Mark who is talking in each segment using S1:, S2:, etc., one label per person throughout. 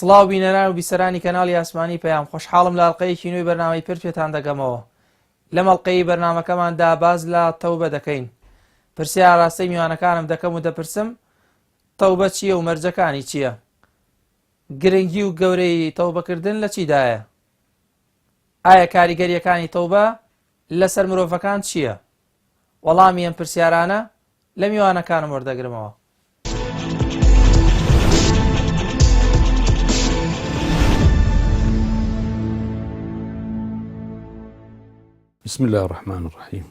S1: سڵاو بینەران و بیسەرانی کەناڵی ئاسمانی پەیام خۆشحاڵم لە ئەڵقەیەکی نوێی بەرنامەی پرد پێتان دەگەمەوە لەم ئەڵقەیەی بەرنامەکەماندا باس لە تەوبە دەکەین پرسیار ئاراستەی میوانەکانم دەکەم و دەپرسم تەوبە چییە و مەرجەکانی چییە گرنگی و گەورەی تەوبەکردن لە چیدایە ئایا کاریگەریەکانی تەوبە لەسەر مرۆڤەکان چییە وەڵامی ئەم پرسیارانە لە میوانەکانم وەردەگرمەوە.
S2: بسم اللە الرحمن الرحیم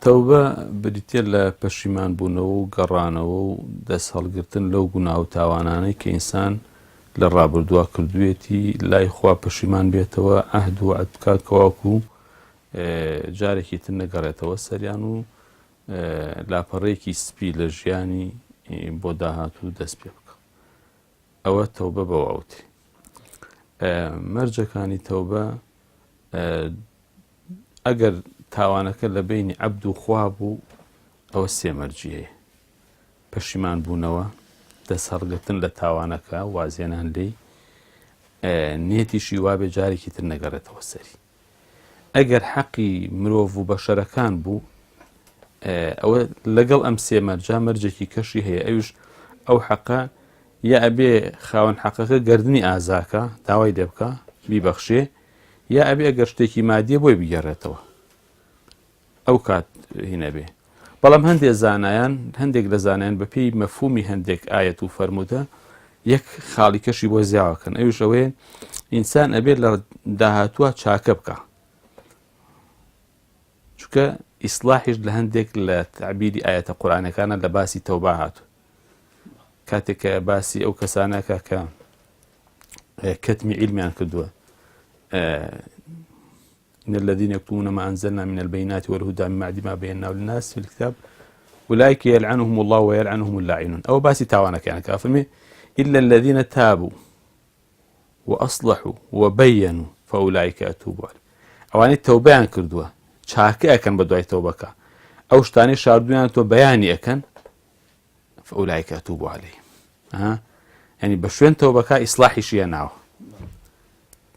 S2: تەوبە بریتە لە پەشیمان بوونەوە و گەڕانەوە و دەست هەڵگرتن لەو گوناه و تاوانانەی کە ئینسان لە ڕابردووە کردوێتی لای خوا پەشیمان بێتەوە عهد و وعد بکات کەواکو جارێکی تر نەگەڕێتەوە سەریان و لاپەڕەیەکی سپی لە ژیانی بۆ داهاتوو دەست پێ بکە ئەوە تەوبە بەوە ئەوتری مەرجەکانی تەوبە ئەگەر تاوانەکە لە بینی عەبد و خوا بوو ئەوە سێ مەرجی هەیە پەشیمان بوونەوە دەست هەڵگرتن لە تاوانەکە وازێنان لێی نێتیشی وابێ جارێکی تر نەگەڕێتەوە سەری ئەگەر حەقی مرۆڤ و بەشەرەکان بوو ئەوە لەگەڵ ئەم سێ مەرجە مەرجێکی کەشی هەیە ئەوش ئەو حەقە یا ئەبێ خاوەن حەقەکە گردنی ئازاکە داوای لێ بکە بیبەخشێ یا ئەبێ ئەگەر شتێکی مادیە بۆی بگەڕێتەوە ئەو کات هینەبێ بەڵام هەندێک زانایان هەندێک لە زانایان بەپێی مەفهومی هەندێک ئاەت و فەرموودە یەک خاڵی کەشی بۆ زیاوەکەن ئەویش ئەوەیە ئینسان ئەبێت لە داهاتووە چاکە بکە چونکە ئیسلاحیش لە هەندێک لە تعبیری ئاەتە قورآانەکانە لە باسی تەوبا هاتوو کاتێک کە باسی ئەو کەسانەکە کە کەتمی عیلمیان کردووە إن الذين يكتمون ما أنزلنا من البينات والهدى من بعد ما بيناه للناس في الكتاب أولئك يلعنهم الله ويلعنهم اللاعنون أو باسي تاوانك يعني كافرمي إلا الذين تابوا وأصلحوا وبينوا فأولئك أتوب عليهم ئەوانەی تەوبەیان کردووە چاکە ئەکەن بە دوای تەوبەکە ئەو شتانەی شاردویان تۆ بەیانی ئەکەن فأولئك أتوب عليهم ها يعني بە شوێن تەوبەکە ئیسلاحیشیە ناوە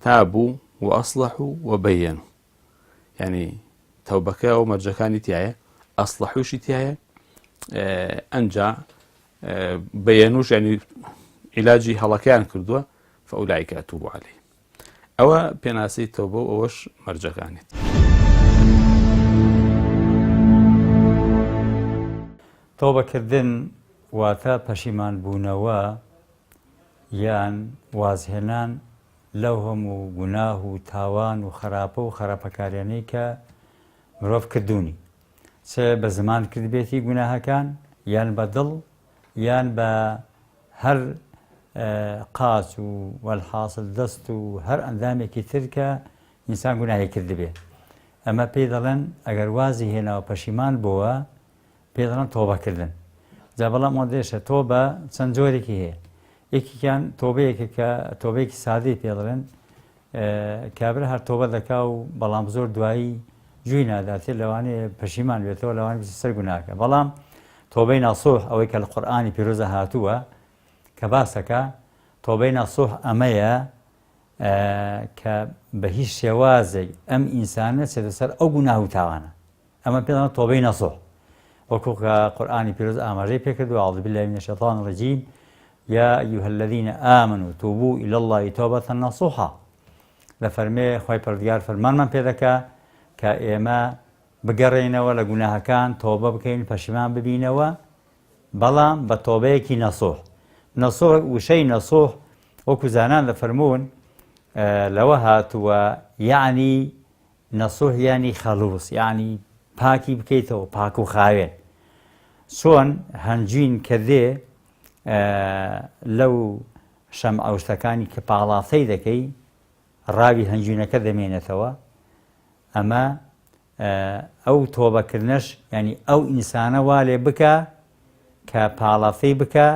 S2: تابوا وأصلحوا وبينوا یعنی تەوبەکە و مەرجەکانی تایە ئەسڵحوشی تایە ئەنجا بەیەنوش ینی عیلاجی هەڵەکەیان کردووە فأولئك أتوب عليهم ئەوە پێناسەی تەوبە و ئەوەش مەرجەکانێت.
S3: تەوبەکردن واتە پەشیمان بوونەوە یان وازهێنان لەو هەموو گوناه و تاوان و خەراپە و خەراپەکاریانەی کە مرۆڤ کردوونی چ بە زمان کردبێتی گوناهەکان یان بە دڵ یان بە هەر قاچ و وەلحاسل دەست و هەر ئەندامێکی تر کە ئینسان گوناهی کردبێ ئەمە پێی دەڵێن ئەگەر وازی هێناوە پەشیمان بۆوە پێی دەڵێن تۆبەکردن جا بەڵام ئەوەندەیشە تۆبە چەند جۆرێکی هەیە یەکێکیان تۆبەیەکە کە تۆبەیەکی سادەی پێ دەڵێن کابرا هەر تۆبە دەکا و بەڵام زۆر دوایی گوێی ناداتێ لەوانەیە پەشیمان بێتەوە لەوانەیە بچێتە سەر گوناکە بەڵام تۆبەی ناسوح ئەوەی کە لە قورئانی پیرۆزە هاتووە کە باسەکە تۆبەی ناسوح ئەمەیە کە بە هیچ شێوازێک ئەم ئینسانە نەچێتە سەر ئەو گوناه و تاوانە ئەمە پێ دەڵێن تۆبەی نەسوح وەکو کە قورئانی پیرۆز ئاماژەی پێکردووە اعوذ بالله من الشیطان الرجیم یا ایها الذین آمنوا توبوا الی الله توبة نصوحا دەفەرمێ خوای پەروەردگار فەرمانمان پێ دەکا کە ئێمە بگەڕێینەوە لە گوناهەکان تۆبە بکەین پەشیمان ببینەوە بەڵام بە تۆبەیەکی نەسوح نەسوح وشەی نەسوح وەکو زانان دەفەرموون لەوە هاتووە یعنی نەسوح یانی خەڵووز یانی پاکی بکەیتەوە پاک و خاوێن چۆن هەنجین کە دێ لەو شەمعە و شتەکانی کە پاڵافەی دەکەی ڕاوی هەنجینەکە دەمێنێتەوە ئەمە ئەو تۆبەکردنەش ینی ئەو ئینسانە وا لێ بکە کە پاڵافەی بکە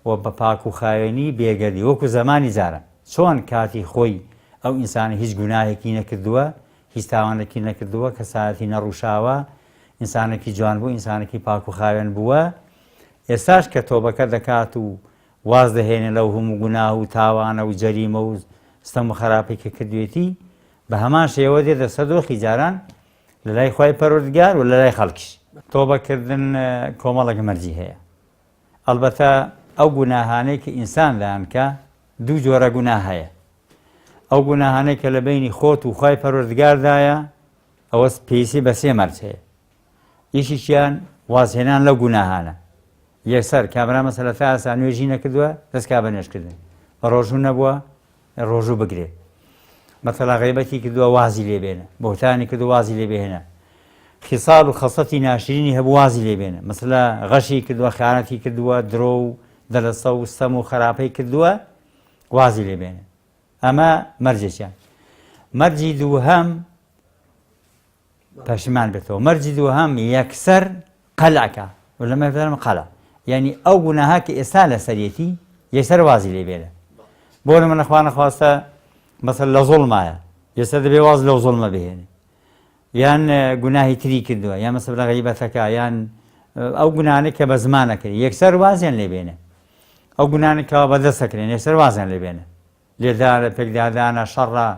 S3: و بە پاک و خاوێنی بێگەردی وەکو زەمانی جاران چۆن کاتی خۆی ئەو ئینسانە هیچ گوناهێکی نەکردووە هیچ تاوانێکی نەکردووە کەسایەتی نەڕوشاوە ئینسانێکی جوان بوو ئینسانێکی پاک و خاوێن بووە ئێستاش کە تۆبەکە دەکات و واز دەهێنێ لەو هەموو گوناه و تاوانە و جەریمە و ستەم و خەراپەی کە کردوێتی بە هەمان شێوە دێتە سەر دۆخی جاران لە لای خوای پەروەردگار و لە لای خەڵکیش. تۆبەکردن کۆمەڵێک مەرجی هەیە. ئەڵبەتە ئەو گوناهانەی کە ئینسان دەیانکا دوو جۆرە گوناه هەیە. ئەو گوناهانەی کە لە بەینی خۆت و خوای پەروەردگاردایە ئەوە پێویستی بە سێ مەرج هەیە. یەکێکیان وازهێنان لەو گوناهانە. یەکسەر کابرا مەسەلە تا ئێستا نوێژی نەکردووە دەست کا بە نوێژکردن. بە ڕۆژوو نەبووە ڕۆژوو بگرێ. مەسەلا غەیبەتی کردووە وازی لێ بێنە. بوهتانی کردووە وازی لێ بهێنە. خیساڵ و خەسڵەتی ناشرینی هەبوو وازی لێ بێنە. مەسەلا غەشی کردووە، خیانەتی کردووە، درۆ و دەلەسە و ستەم و خەراپەی کردووە وازی لێ بێنە. ئەمە مەرجێکیان. مەرجی دووهەم پەشیمان بێتەوە مەرجی دووهەم یەکسەر قەلعکە و لەمە فەرم قەلع یعنی ئەو گوناها کە ئێستا لەسەرێتی یەکسەر وازی لێ بێنە بۆ نمونە خوا نەخواستە مەسەل لە زوڵمایە یەکسەر دەبێ واز لەو زوڵمە بهێنێ یان گوناهی تری کردووە یان مەسەل لە غەیبەتەکە یان ئەو گونانە کە بە زمانەکرێ یەکسەر وازیان لێ بێنێ ئەو گونانە کەوا بەدەستەکرێن یەکسەر وازیان لێ بێنێ لێدانە، پێکدادانە، شەڕە،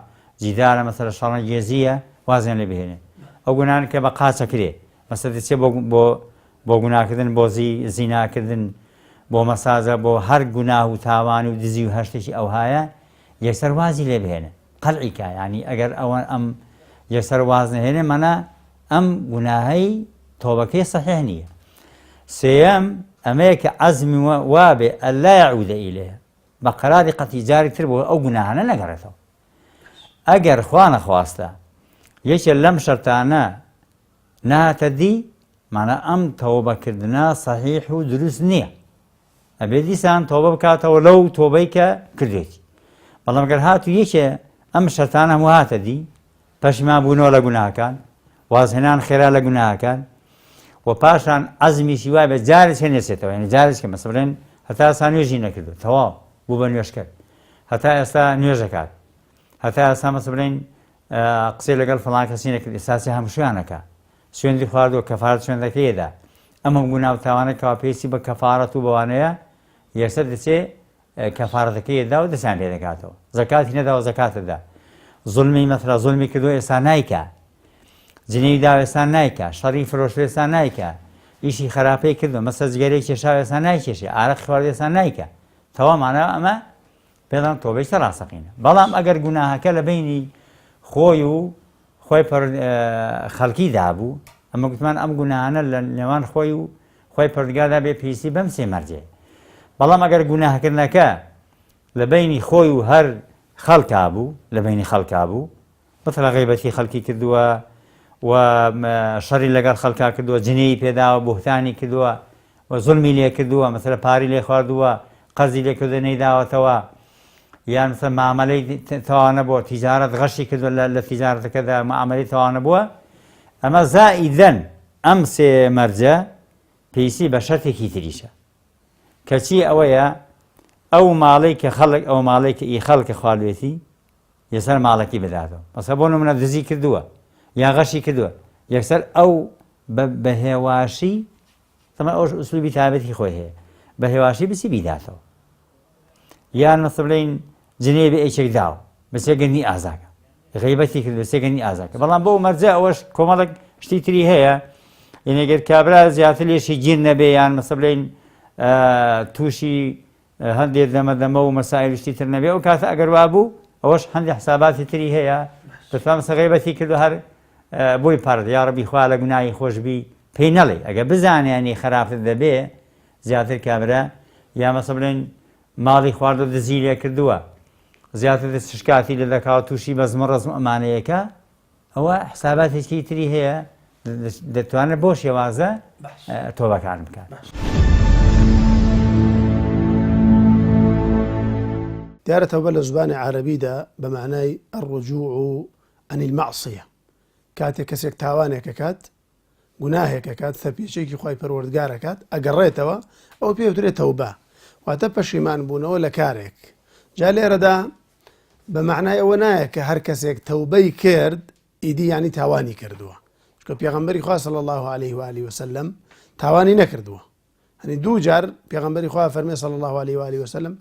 S3: جیدالە، مەسەلە شەڕەنگێزییە، وازیان لێ بهێنێ. ئەو گوناهانە کە بە قاچ ئەکرێ، مەسەلە دەچێ بۆ بۆ بۆ گوناهکردن، بۆ زی زیناکردن، بۆ مەساجە، بۆ هەر گوناه و تاوان و دزی و هەر شتێکی ئەوهایە، یەکسەر وازی لێ بهێنێ. قەلعی کا، یانی ئەگەر ئەوە ئەم یەکسەر واز نەهێنێ، مانا ئەم گوناهەی تۆبەکەی سەحیح نییە. سێیەم، ئەمەیە کە عەزمی وابێ ئەلا یعود الیه، بە قەراری قەتی جاری تر بۆ ئەو گوناهانە نەگەڕێتەوە ئەگەر خوا نەخواستە یەکێ لەم شەرتانە نهاتە دی مانە ئەم تەوبەکردنە سەحیح و دروست نییە ئەبێ دیسان تۆبە بکاتەوە لەو تۆبەی کە کردێتی بەڵام گەر هاتو یەکێ ئەم شەرتانە هەموو هاتە دی پەشیمان بوونەوە لە گوناهەکان، وازهێنان خێرا لە گوناهەکان و پاشان عەزمیشی وای بێت جارێک هێ نەچێتەوە، یعنی جارێک کە مەسە بڵێن هەتا ئێستا نوێژی نەکردو تەواو بوو بە نوێژکەر، هەتا ئێستا نوێژەکات، هەتا ئێستا مەسە بڵێن قسەی لەگەڵ فڵان کەسی نەکرد ئێستا چێ هەمووشیانەکە سوێندی خواردووە کەفارەت سوێندەکەیدا ئەم هەموو گوناه و تاوانە کەوا پێویستی بە کەفارەت و بەوانەیە یەکسەر دەچێ کەفارەتەکەی ئەدا و دەستیان پێ دەکاتەوە زەکاتی نەداوە زەکات ئەدا زوڵمی مەسەلا زوڵمی کردووە ئێستا نایکا جنێوی داوە ئێستا نایکا شەڕی فرۆشتوە ئێستا نایکا ئیشی خراپەی کردووە مەسە جگەرەی کێشاوە ئێستا نایکێشێ ئارەق خواردوە ئێستا نایکا تەواو مانا ئەمە پێدان تۆبەی ڕاستەقینە بەڵام ئەگەر گوناهەکە لە بینی خۆی و خۆی خەڵکی دابوو ئەمە گوتمان ئەم گوناهانە لە نێوان خۆی و خوای پەروەردگاردا بێ پێویستی بەم سێ مەرجەیە بەڵام ئەگەر گوناهکردنەکە لە بینی خۆی و هەر خەڵکا بوو لە بینی خەڵکا بوو مثلا غیبەتی خەڵکی کردووە و شەڕی لەگەڵ خەڵکا کردووە جنێی پێداوە بوهتانی کردووە و زوڵمی لێ کردووە مثلا پاری لێ خواردووە قەرزی لێ کردووە نەیداوەتەوە یان مثلا معاملەی تەواو نەبووە تیجارەت غەشی کردووە لە تیجارەتەکەدا معاملەی تەواو نەبووە ئەمە زائیدەن ئەم سێ مەرجە پێویستی بە شەرتێکی تریشە کە چی ئەوەیە ئەو ماڵەی کە خەڵک ئەو ماڵەی کە ئی خەڵکە خواردوێتی یەسەر ماڵەکی بداتەوە مەسە بۆ نمونە دزی کردووە یا غەشی کردووە یەکسەر ئەو بە هێواشی تەمە ئەوش ئوسلوبی تایبەتی خۆی هەیە بە هێواشی بچی بیداتەوە یان مەسە بڵێین جنێوی بە یەکێک داوە بچێ گەنی ئازاکە غیبەتی کرد بچێ گەنی ئازاکە بەڵام بۆ مەرجە ئەوەش کۆمەڵێک شتی تری هەیە یعنی گەر کابرا زیاتر لێشی گیر نەبێ یان مەسە بڵێین تووشی هەندێک دەمە دەمە و مەسایل شتی تر نەبێ ئەو کاتە ئەگەر وابوو ئەوەش هەندێک حساباتی تری هەیە دەتوان مەسە غیبەتی کرد و هەر بۆی پارد یا ڕەبی خوا لە گوناهی خۆشبی پێی نەڵێ ئەگە بزانێ ینی خراپتر دەبێ زیاتر کابرا یا مەسە بڵێن ماڵی خواردو دزی لێ کردووە زیاتر دەست شکاتی لێ دەکاوە تووشی بەزم و ڕەزم ئەمانەیەکە ئەوە حساباتێکی تری هەیە دەتوانێت بۆ شێوازە تۆبەکان بکات.
S4: دیارە تەوبە لە زبانی عەرەبیدا بە معنای الرجوع عن المعصیە کاتێک کەسێک تاوانێک ئەکات گوناهێک ئەکات سەرپێچێکی خوای پەروەردگار ئەکات ئەگەڕێتەوە ئەوە پێ وترێت تەوبە واتە پەشیمان بوونەوە لە کارێک جا لێرەدا بە معنای ئەوە نایە کە هەر کەسێک تەوبەی کرد ئیدی ینی تاوانی کردووە چکە پێغەمبەری خوا صلی الله عليه و آله وسلم تاوانی نەکردووە. هەنی دوو جار پێغەمبەری خوا فەرمێ صلی الله علیه و آله وسلم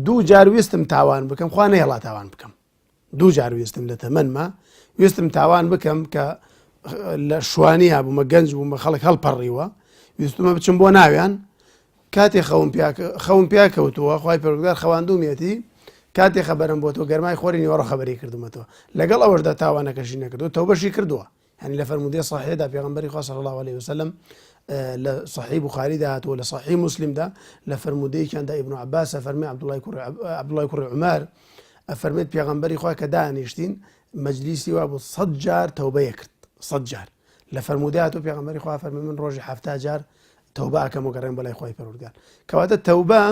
S4: دوو جار ویستم تاوان بکەم خوا نەهێڵا تاوان بکەم دوو جار ویستم لە تەمەنما ویستم تاوان بکەم کە لە شوانی هەبوومە گەنج بوومە خەڵک هەڵپەڕیوە ویستمە بچم بۆ ناویان کاتێ خەوم خەوم پیا کەوتووە خی پەروەردگار خەواندومیەتی کاتێ خەبەرم بۆ تۆ گەرمای خۆری نیوەڕۆ خەبەری کردومەتەوە لەگەڵ ئەوەشدا تاوانەکەشی نەکردو تەوبەشی کردووە یعنی لە فەرموودەی صحیحدا پێغەمبەری خوا صلی الله علیه وسلم لە صحیح بخاریدا هاتووە لە صحیح مسلمدا لە فەرموودەیەکیاندا ابن عباس فەرمی عبدالله کوڕی عبدالله کوڕی عمر ئەفەرمێت پێغەمبەری خوا کە دانیشتین مەجلیسی وا بوو سەد جار تەوبەیە کرد سەد جار لە فەرموودە هاتووە پێغەمبەری خوا فەرمی من ڕۆژی 70 جار تەوبە ئەکەم و گەڕێم بۆ لای خوای پەروەردگار کەواتە تەوبە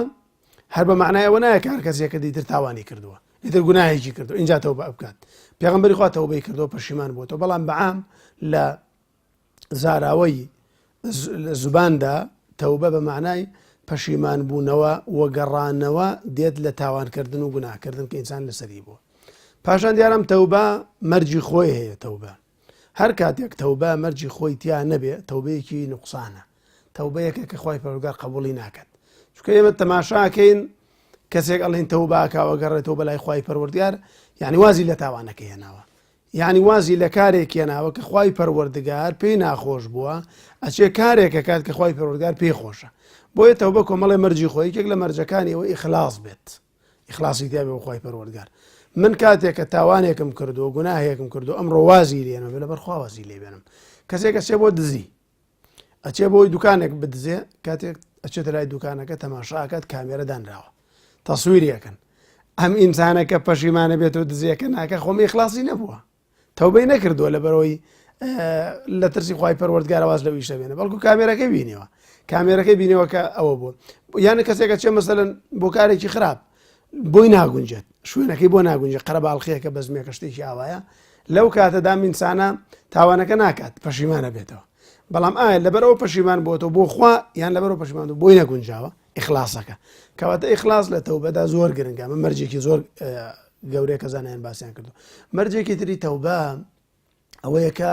S4: هەر بە معنای ئەوە نایە کە هەر کەسێک کردی تر تاوانی کردووە ئیتر گوناهێکی کردو اینجا تەوبە بکات پێغەمبەری خوا تەوبەی کردو پەشیمان بووەوە بەڵام بەعام لە زاراوەی زباندا تەوبە بە معنای پەشیمان بوونەوە و گەڕانەوە دێت لە تاوانکردن و گوناهکردن کە ئینسان لەسەری بووە پاشان دیارم تەوبە مەرجی خۆی هەیە تەوبە هەر کاتێک تەوبە مەرجی خۆی تیا نەبێ تەوبەیەکی نوقسانە تەوبەیەکە کە خوای پەروەردگار قبوڵی ناکات چونکە ئێمە تەماشاکەین کەسێک ئەڵێن تەوباکە وەگەڕێتەوە بەلای خوای پەروەردگار یعنی وازی لە تاوانەکە هێناوە یعنی وازی لە کارێک هێناوە کە خوای پەروەردگار پێی ناخۆش بووە ئەچێ کارێکە کات کە خوای پەروەردگار پێی خۆشە بۆیە تەوبە کۆمەڵی مەرجی خۆی یەکێک لە مەرجەکانی ئەوە ئیخلاص بێت ئیخلاصی تیا بێ بۆ خوای پەروەردگار من کاتێک کە تاوانێکم کردو گوناهێکم کردو ئەمڕۆ وازی لێنم لەبەر خوا وازی لێ بێنم کەسێک ئەچێ بۆ دزی ئەچێ بۆی دوکانێک بدزێ کاتێک ئەچێتە لای دوکانەکە تەماشاکات کامێرە دانراوە تەسویریەکەن ئەم ئینسانەکە پەشیمانە بێت و دزیەکە ناکە خۆم ئیخلاصی نەبووە تەوبەی نەکردووە لەبەرەوەی لە ترسی خوای پەروەردگارە واز لەو ئیشە بێنە بەڵکو کامێرەکەی بینیەوە کامێرەکەی بینیەوە کە ئەوە بوو یانە کەسێکە چێ مەسەلەن بۆ کارێکی خراپ بۆی ناگونجێت شوێنەکەی بۆ ناگونجێت قەرەباڵخیەکە بەزمێکە شتێکی ئاوایە لەو کاتەدا ئینسانە تاوانەکە ناکات پەشیمانە بێتەوە بەڵام ئایا لەبەرەوە پەشیمان بۆتەوە بۆ خوا یان لەبەرەوە پەشیمان بۆی نەگونجاوە ئیخلاسەکە کەواتە ئیخلاس لە تەوبەدا زۆر گرنگە ئەمە مەرجێکی زۆر گەورەیە کە زانایان باسیان کردو مەرجێکی تری تەوبە ئەوەیە کە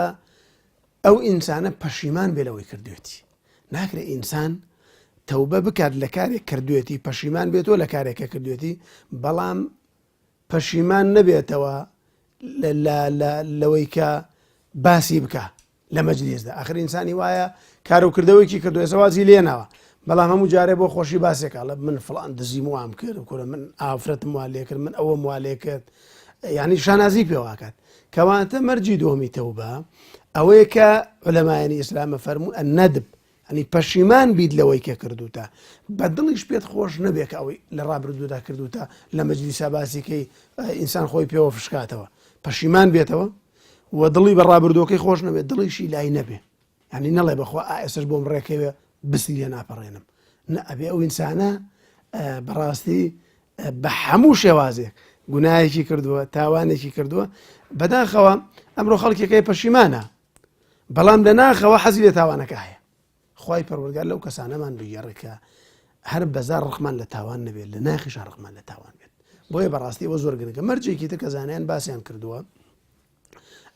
S4: ئەو ئینسانە پەشیمان بێ لەوەی کردوێتی ناکرێ ئینسان تەوبە بکات لە کارێک کردوێتی پەشیمان بێتەوە لە کارێکە کردوێتی بەڵام پەشیمان نەبێتەوە لەوەی کە باسی بکە لە مەجلیسدا ئاخر ئینسانی وایە کار و کردەوەیکی کردو ئێستا وازی لێناوە بەڵام هەموو جارێ بۆ خۆشی باسێک ئەڵێ من فڵان دزیم وام کرد کورە من ئافرەتم وا لێ کرد من ئەوەم وا لێ کرد یعنی شانازی پێواکات کەواتە مەرجی دووەمی تەوبە ئەوەیە کە عولەمایانی ئیسلامە فەرموو الندب ینی پەشیمان بیت لەوەی کە کردوتە بە دڵیش پێت خۆش نەبێ کە ئەوەی لە ڕابردوودا کردوتە لە مەجلیسا باسیکەی ئینسان خۆی پێوە فشکاتەوە پەشیمان بێتەوە و دڵی بە ڕابردووەکەی خۆش نەبێت دڵیشی لای نەبێ یعنی نەڵێ بەخوا ئا ئێستش بۆم ڕێکەوێ بسی لێ ناپەڕێنم نە ئەبێ ئەو ئینسانە بەڕاستی بە هەموو شێوازێک گوناهێکی کردووە تاوانێکی کردووە بەداخەوە ئەمڕۆ خەڵکیەکەی پەشیمانە بەڵام لە ناخەوە حەزی لە تاوانەکە هەیە خوای پەروەردگار لەو کەسانەمان بگێڕێ کە هەر بەزار ڕقمان لە تاوان نەبێت لە ناخیشا ڕقمان لە تاوان بێت بۆیە بەڕاستی ئەوە زۆر گرنگە مەرجێکی تر کە زانایان باسیان کردووە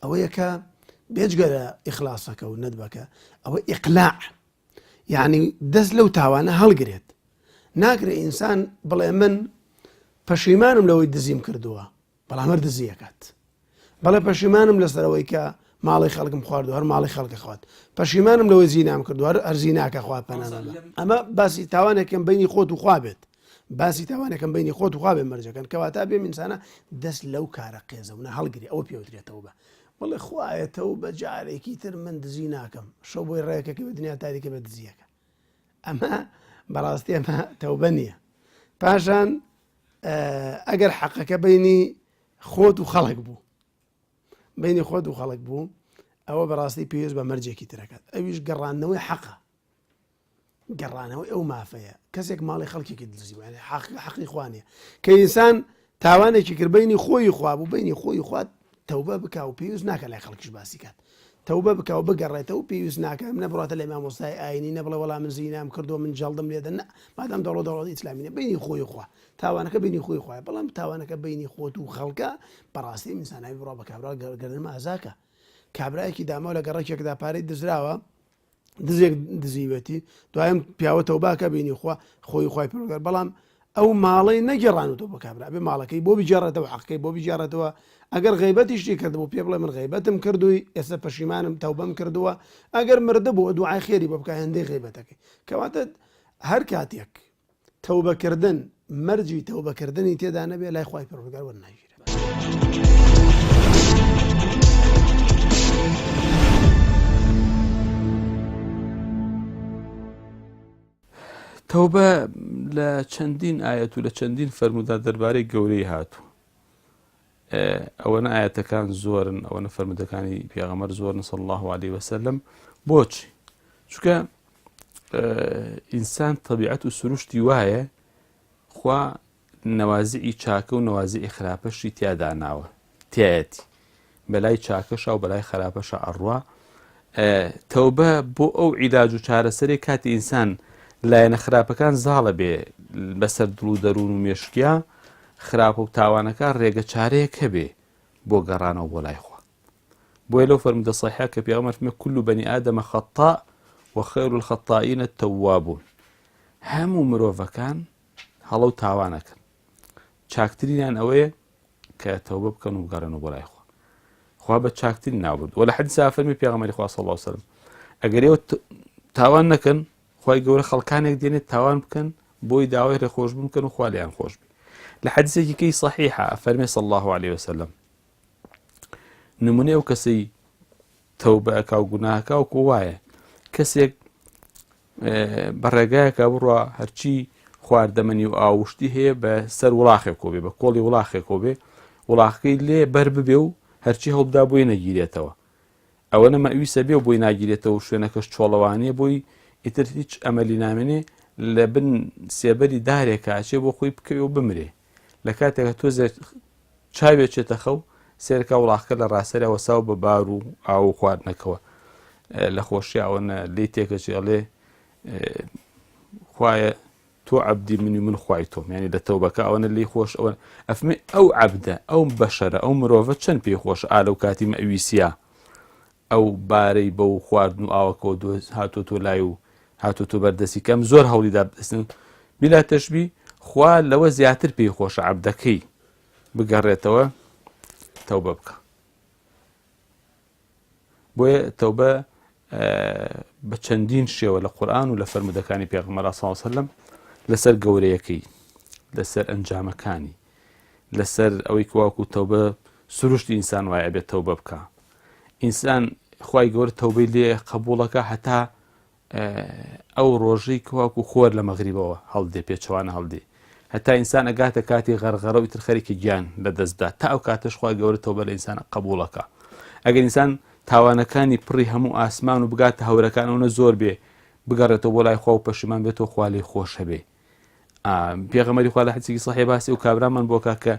S4: ئەوەیە کە بێجگە لە ئیخلاسەکە و نەدبەکە ئەوە ئیقلاع یعنی دەست لەو تاوانە هەڵگرێت ناکرێ ئینسان بڵێ من پەشیمانم لەوەی دزیم کردووە بەڵام هەر دزی ئەکات. بەڵێ پەشیمانم لەسەر ئەوەی کە ماڵی خەڵکم خواردو هەر ماڵی خەڵکە خوات پەشیمانم لەوەی زینام کردو هەر هەر زیناکە خوا پەنامان بە. ئەمە باسی تاوانێکم بینی خۆت و خوا بێت باسی تاوانێکم بینی خۆت و خوا بێ مەرجەکەن کەواتە بێ ئینسانە دەست لەو کارە قێزەونە هەڵگری ئەوە پێوترێتەوە بە بڵێ خوایەتەوە بە جارێکی تر من دزی ناکەم شەو بۆی ڕێکەکە بە دنیا تاریکە بە دزیەکە ئەمە بەڕاستی ئەمە تەوبە نییە پاشان ئەگەر حەقەکە بینی خۆت و خەڵک بوو بینی خۆت و خەڵک بوو ئەوە بەڕاستی پێویست بە مەرجێکی ترەکات ئەویش گەڕاندنەوەی حەقە گەڕانەوەی ئەو مافەیە کەسێک ماڵی خەڵکێکی دزی حەق حەقی خوانیە کە ئینسان تاوانێکی کرد بینی خۆی خوا بوو بینی خۆی خوات تەوبە بکا و پێویست ناکە لای خەڵکیش باسی کات تەوبە بکا و بگەڕێتەوە پێویست ناکە نە بڕاتە لای مامۆستای ئاینی نە بڵێ وەڵا من زینام کردووە من جەڵدم لێدەن نە مادام دەوڵەت دەوڵەتی ئیسلامی نیە بینی خۆی خوا تاوانەکە بینی خۆی خوایە بەڵام تاوانەکە بینی خۆت و خەڵکە بەڕاستی ئینساناوی بڕا بە کابرا گەردنم ئازاکە کابرایەکی داماو لە گەڕەکێکدا پارەی دزراوە. دزێک دزیوێتی دوایم پیاوە تەوباکە بینی خوا خۆی خوای پەروەردگار بەڵام ئەو ماڵەی نەگێڕانەوە بۆ کابرا بێ ماڵەکەی بۆ بگێڕێتەوە حەقەکەی بۆ بگێڕێتەوە ئەگەر غیبەتیشی کردبوو پێ بڵێ من غیبەتم کردووی ئێستا پەشیمانم تەوبەم کردووە ئەگەر مردبوو دوعای خێری بۆ بکە هێندەی غیبەتەکەی کەواتە هەر کاتێک تەوبەکردن مەرجی تەوبەکردنی تێدا نەبێ لای خوای پەروەردگار وەرناگیرێت.
S2: تەوبە لە چەندین ئاەت و لە چەندین فەرمودا دەربارەی گەورەی هاتوو ئەوەنە ئاەتەکان زۆرن ئەوەنە فەرمودەکانی پێغەمەر زۆرن صلی الله عليه وسلم بۆچی چونکە ئینسان تەبیعەت و سروشتی وایە خوا نەوازعی چاکە و نەوازعی خراپەشی تیادا ناوە تایەتی بەلای چاکەشا و بەلای خراپەشا ئەڕوا تەوبە بۆ ئەو عیلاج و چارەسەری کاتی ئینسان لایەنە خراپەکان زاڵە بێ بەسەر دڵ و دەروون و مێشکیا خراپە و تاوانەکە ڕێگە چارەیەک هەبێ بۆ گەڕانەوە بۆ لای خوا بۆیە لەو فەرموودە صحیحە کە پێغەمبەر فەرمی كل بني آدم خطاء وخير الخطائين التوابون هەموو مرۆڤەکان هەڵە و تاوانەکەن چاکترینیان ئەوەیە کە تەوبە بکەن و بگەڕێن و بۆ لای خوا خوا بە چاکترین ناوبرد وە لە حەدیثا فەرمی پێغەمبەری خوا صلی الله علیه وسلم ئەگەر ئێوە تاوان نەکەن خوای گەورە خەڵکانێک دێنێت تاوان بکەن بۆی داوای ڕێخۆشبوون بکەن و خوا لێیان خۆش بی لە حەدیثێکی کەی صحیحە فەرمی صلی الله علیه وسلم نمونەی ئەو کەسەی تەوبە ئەکا و گوناهەکە وەکو وایە کەسێک بە ڕێگایەکە بڕە هەرچی خواردەمەنی و ئاوشتی هەیە بە سەر وڵاخێک کۆبێ بە کۆڵی وڵاخێک کۆبێ وڵاخەکەی لێ بەر ببێ و هەرچی هەڵبدا بۆی نەگیرێتەوە ئەوە نە مەویسە بێ و بۆی ناگیرێتەوە شوێنەکەش چۆڵەوانیە بۆی ئیتر هیچ ئەمەلی نامێنێ لە بن سێبەری دارێکە ئەچێ بۆ خۆی بکەوێ و بمرێ لە کاتێکە تۆزێک چاوی ئەچێتە خەو، سەیرکە وڵاخەکە لە ڕاسەریا وەساو بە بار و ئاو و خواردنەکەوە. لە خۆشیا ئەوەنە لێی تێکەچێ ئەڵێ خوایە تۆ عەبدی منی من خوای تۆم یعنی لە تەوبەکە ئەوەنە لێی خۆش ئەوە ئەفمێ ئەو عەبدە ئەو بەشەرە ئەو مرۆڤە چەند پێی خۆش ئا لەو کاتی مەویسیا ئەو بارەی بەو خواردن و ئاوەکەوە دۆز هاتۆ تۆ لای و هاتۆ تۆ بەردەستی کەم زۆر هەوڵیدا بدەستن بلا تەشبی خوا لەوە زیاتر پێی خۆشە عەبدەکەی بگەڕێتەوە تەوبە بکە بۆیە تەوبە بە چەندین شێوە لە قورآن و لە فەرمودەکانی پێغەمبەر صلی الله علیه وسلم لەسەر گەورەیەکەی لەسەر ئەنجامەکانی لەسەر ئەوەی کواکو تەوبە سروشتی ئینسان وایە ئەبێت تەوبە بکە ئینسان خوای گەورە تەوبەی لێ قبوڵەکە هەتا ئەو ڕۆژەی کەواکو خۆر لە مەغریبەوە هەڵدێ پێچەوانە هەڵدێ هەتا ئینسان ئەگاتە کاتی غەرغەرە و ئیتر خەریکە گیان لە دەستدا تا ئەو کاتەش خوای گەورە تەوبە لە ئینسان قبوڵەکە ئەگەر ئینسان تاوانەکانی پڕی هەموو ئاسمان و بگاتە هەورەکان ئەوەنە زۆر بێ بگەڕێتەوە بۆ لای خوا و پەشیمان بێتەوە خوا لێی خۆشە بێ پێغەمبەری خوا لە حەدیسێکی سەحیح باسی ئەو کابرامان بۆ کا کە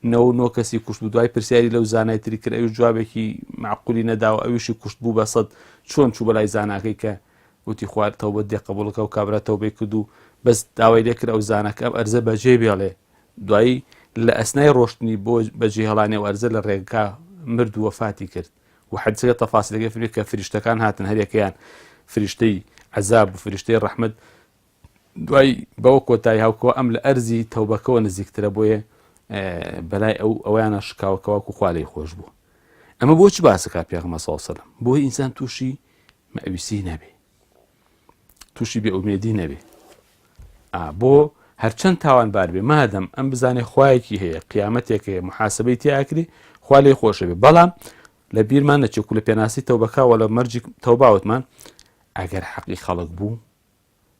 S2: 99 کەسی کوشت و دوای پرسیاری لەو زانای تری کرد ئەویش جوابێکی معقولی نەداوە ئەویشی کوشت بوو بە سەد چۆن چوو بەلای زاناکەی کە وتی خوار تەوبەت دێ قبوڵەکە و کابرا تەوبەی کرد و بەس داوای لێ کرد ئەو زاناکە ئەم ئەرزە بەجێ بێڵێ دوایی لە ئەسنای ڕۆشتنی بۆ بەجێهێڵانی ئەو ئەرزە لە ڕێگا مرد و وەفاتی کرد و حەدیسەکە تەفاسیلەکەی فەرمی کە فریشتەکان هاتن هەریەکەیان فریشتەی عەزاب و فریشتەی ڕەحمەت دوای بەوە کۆتایی هاوکەوە ئەم لە ئەرزی تەوبەکەوە نزیکترە بۆیە بەلای ئەو ئەویانە شکاوەکەواکو خوا لێی خۆش بوو ئەمە بۆ چ باسەکە پێغمە ساوسەلم بۆی ئینسان تووشی مەویسی نەبێ تووشی بێ ئومێدی نەبێ بۆ هەرچەند تاوانبار بێ مادەم ئەم بزانێ خوایەکی هەیە قیامەتێک هەیە محاسبەی تیاکری خوا لێ خۆشە بێ بەڵام لە بیرمان نەچێت و لە پێناسی تەوبەکەوە لە مەرجی تەوباوتمان ئەگەر حەقی خەڵک بوو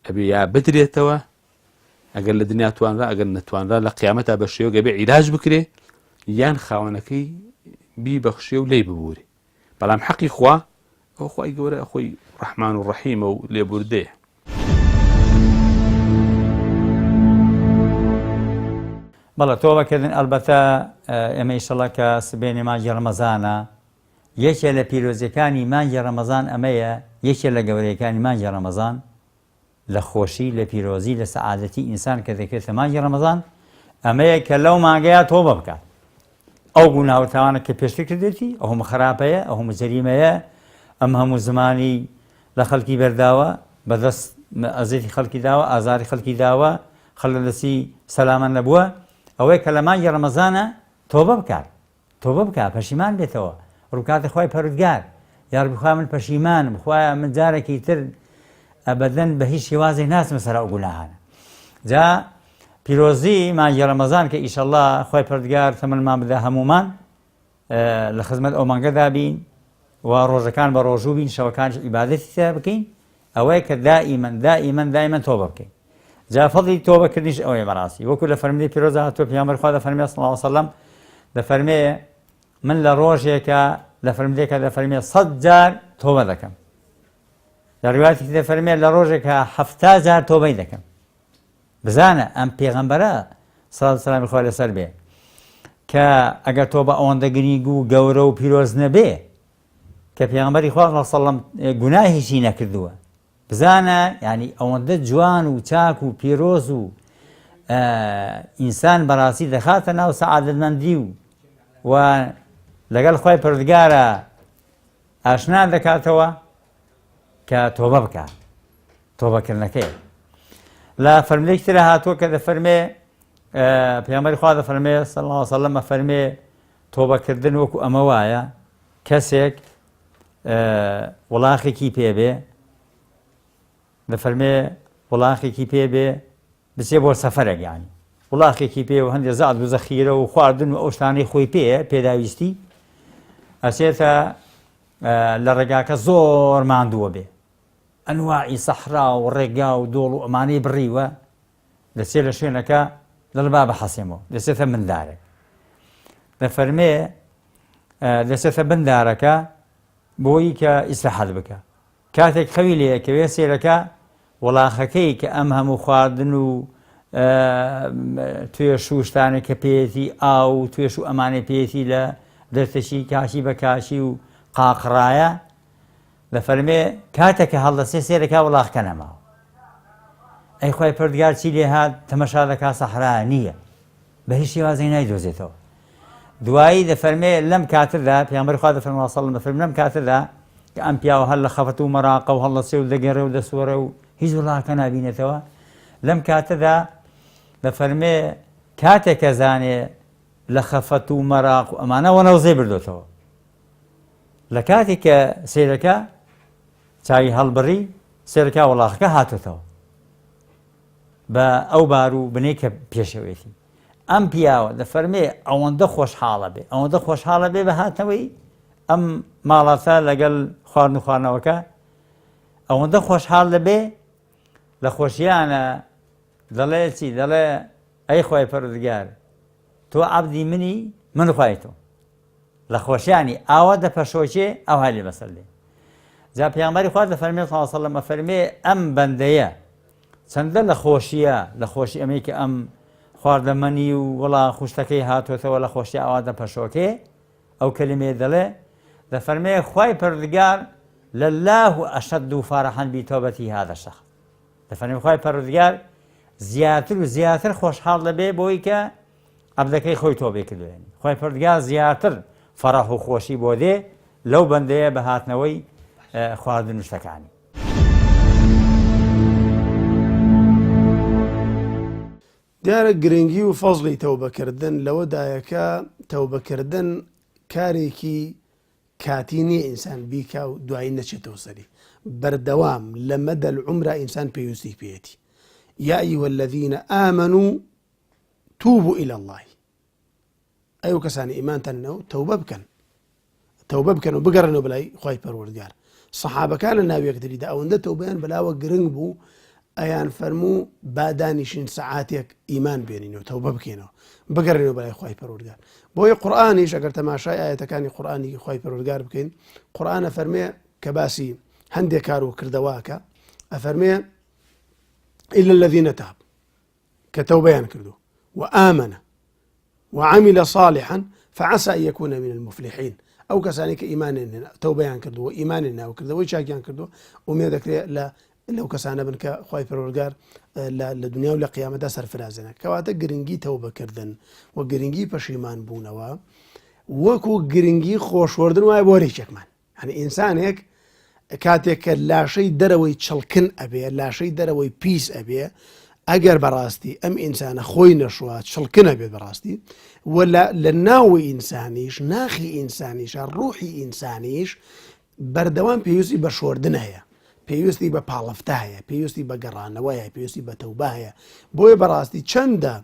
S2: ئەبێ یا بدرێتەوە ئەگەر لە دنیا توانرا ئەگەر نەتوانرا لە قیامەتا بە شێوەک ئەبێ عیلاج بکرێ یان خاوەنەکەی بیبەخشێ و لێی ببوورێ بەڵام حەقی خوا ئەو خوای گەورە خۆی ڕەحمان و ڕەحیمە و لێبوردەیە.
S3: بەڵێ تۆبەکردن ئەلبەتە ئێمە ئیشەڵا کە سبەینێ مانگی ڕەمەزانە یەکێ لە پیرۆزیەکانی مانگی ڕەمەزان ئەمەیە، یەکێ لە گەورەیەکانی مانگی ڕەمەزان لە خۆشی، لە پیرۆزی، لە سەعادەتی ئینسان کە دەکرێتە مانگی ڕەمەزان ئەمەیە کە لەو مانگەیا تۆبە بکات. ئەو گوناه و تاوانە کە پێشتر کردێتی، ئەو هەموو خراپەیە، ئەو هەموو جەریمەیە، ئەم هەموو زمانی. لە خەڵکی بەرداوە، بە دەست ئەزێتی خەڵکی داوە، ئازاری خەڵکی داوە، خەڵک لە دەستی سەلامە نەبووە، ئەوەیە کە لە مانگی ڕەمەزانە تۆبە بکات، تۆبە بکا، پەشیمان بێتەوە، ڕووبکاتە خوای پەروردگار، یاڕەبی خوایە من پەشیمانم، خوایە من جارێکی تر ئەبەدەن بە هیچ شێوازێک ناچمە سەر ئەو گوناهانە. جا پیرۆزی مانگی ڕەمەزان کە ئیشەڵڵا خوای پەروردگار تەمەنمان بدا هەموومان لە خزمەت ئەو مانگەدا بین و ڕۆژەکان بە ڕۆژوو بین شەوەکانیش عیبادەتی تیا بکەین ئەوەیە کە دائیمەن دائیمەن دائیمەن تۆبە بکەین جا فەضلی تۆبە کردنیش ئەوەیە بەڕاستی وەکو لە فەرمودەی پیرۆزا هاتووە پێغەمبەر خوا دەفەرمێ صلی الله علیه وسلم دەفەرمێ من لە ڕۆژێکە لە فەرمودەیەکە دەفەرمێ سەد جار تۆبە دەکەم لە ڕیوایەتێکی دەفەرمێ لە ڕۆژێکە 70 جار تۆبەی دەکەم بزانە ئەم پێغەمبەرە سڵات و سەلامی خوای لەسەر بێ کە ئەگەر تۆبە ئەوەندە گرینگ و گەورە و پیرۆز نەبێ کە پێغەمبەری خوا صلی الله علیه و سلم گوناهیشی نەکردووە بزانە یعنی ئەوەندە جوان و چاک و پیرۆز و ئینسان بەڕاستی دەخاتە ناو سەعادەتمەندی و و لەگەڵ خی پردگارە ئاشنا دەکاتەوە کە تۆبە بکە تۆبەکردنەکەی لە فەرمودەیەکی ترا هاتووە کە دەفەرمێ پێغەمبەری خوا دەفەرمێ صلی الله علیه وسلم ئەفەرمێ تۆبەکردن وەکو ئەمە وایە کەسێک وڵاخێکی پێبێ دەفەرمێ وڵاخێکی پێبێ بچێ بۆ سەفەرێک یانی وڵاخێکی پێ و هەندێ زاد و زەخیرە و خواردن و ئەو شتانەی خۆی پێیە پێداویستی ئەچێتە لە ڕێگاکە زۆر ماندووە بێ ئەنواعی سەحرا و ڕێگا و دۆڵ و ئەمانەی بڕیوە دەچێت لە شوێنەکە دەڵێ با بحەسێمەوە دەچێتە مندارێک دەفەرمێ دەچێتە بندارەکە بۆی کە ئیسراحەت بکە کاتێک خەوی لێ ئەکەوێ سێرەکە وڵاخەکەی کە ئەم هەموو خواردن و توێش و شتانە کە پێیەتی ئاو و توێش و ئەمانەی پێیەتی لە دەرتەشی کاشی بە کاشی و قاقڕایە دەفەرمێ کاتێک کە هەڵدەسێ سێرەکە وڵاخکە نەماوە ئەی خوای پەردگار چی لێ هات تەمەشا دەکا سەحرا نییە بە هیچ شێوازێک نایدۆزێتەوە. دوایی دەفەرمێ لەم کاتەدا پێغەمبەری خوا دەفەرموێ صلی اللە دەفەرموێ لەم کاتەدا کە ئەم پیاوە هەر لە خەفەت و مەراقە و هەڵدەچێ و دەگەڕێ و دەسوەڕێ و هیچ وڵاکە نابینێتەوە لەم کاتەدا دەفەرمێ کاتێک کە زانێ لە خەفەت و مەراق و ئەمانە وەنەوزەی بردۆتەوە لە کاتێک کە سیرەکە چاوی هەڵبڕی سێرەکە وڵاخەکە هاتۆتەوە بە ئەو بار و بنەی کە پێشەوێتی. ئەم پیاوە دەفەرمێ ئەوەندە خۆشحاڵە بێ، ئەوەندە خۆشحاڵە بێ بە هاتنەوەی ئەم ماڵاتە لەگەڵ خواردن و خواردنەوەکە، ئەوەندە خۆشحاڵ دەبێ لە خۆشیانە دەڵێ چی؟ دەڵێ ئەی خوای پەروەردگار تۆ عەبدی منی من خوای تۆم. لە خۆشیانی ئاوا دەپەشۆکێ ئەوها لێ بەسەر دێ جا پێغەمبەری خوا دەفەرمێ صلی الله علیه وسلم ئەفەرمێ ئەم بەندەیە چەندە لە خۆشیە لە خۆشی ئەمەی کە ئەم خواردەمەنی و وڵا خوشتەکەی هاتۆتەوە لە خۆشی ئاوا دەپەشۆکێ ئەو کەلمەیە دەڵێ دەفەرمێ خوای پەروەردگار لله اشد فرحا بتوبته هذا الشخص دەفەرمێ خوای پەروەردگار زیاتر و زیاتر خۆشحاڵ دەبێ بۆی کە عەبدەکەی خۆی تۆبەی کردوە یانی خوای پەروەردگار زیاتر فەڕەح و خۆشی بۆ دێ لەو بەندەیە بە هاتنەوەی خواردن و شتەکانی.
S4: دیارە گرنگی و فەزڵی تەوبەکردن لەوەدایە کە تەوبەکردن کارێکی کاتی نییە ئینسان بیکا و دوایی نەچێتەوە سەری بەردەوام لە مەدە العمرا ئینسان پێویستی پێیەتی یا ایها الذین آمنوا توبوا الی اللە ئەی ئەو کەسانی ئیمانتان نەو تەوبە بکەن تەوبە بکەن و بگەڕنەوە بەلای خوای پەروەردگار سەحابەکان لە ناو یەکتریدا ئەوەندە تەوبەیان بەلاوە گرنگ بوو ئەیان فەرموو با دانیشین سەعاتێک ئیمان بێنینەوە تەوبە بکەینەوە بگەڕێنەوە بەلای خوای پەروەردگار بۆیە قورئانیش ئەگەر تەماشای ئاەتەکانی قورئانی خوای پەروەردگار بکەین قورئانە فەرمێ کە باسی هەندێک کار و کردەواکە ئەفەرمێ إلا الذين تابوا کە تەوبەیان کردو وآمن وعمل صالحا فعسى أن يكون من المفلحين ئەو کەسانی کە ئیمانیان هێنا تەوبەیان کردو و ئیمانیان ناو کردەوەی چاکیان کردو ئومێد دەکرێت لە لەو کەسانە بن کە خوای پەروەردگار لە دنیا و لە قیامەتدا سەرفرازێنە کەواتە گرنگی تەوبەکردن و گرنگی پەشیمان بوونەوە وەکو گرنگی خۆشوەردن وایە بۆ رێکێکمان هەنی ئینسانێک. کاتێک کە لاشەی دەرەوەی چڵکن ئەبێ، لاشەی دەرەوەی پیس ئەبێ، ئەگەر بەڕاستی ئەم ئینسانە خۆی نەشوا چڵکن ئەبێت بەڕاستی و لە ناوی ئینسانیش ناخی ئینسانیشە ڕوحی ئینسانیش بەردەوام پێویستی بە شۆردن هەیە پێویستی بە پاڵفتە هەیە پێویستی بە گەڕانەوە هەیە پێویستی بە تەوبە هەیە بۆیە بەڕاستی چەندە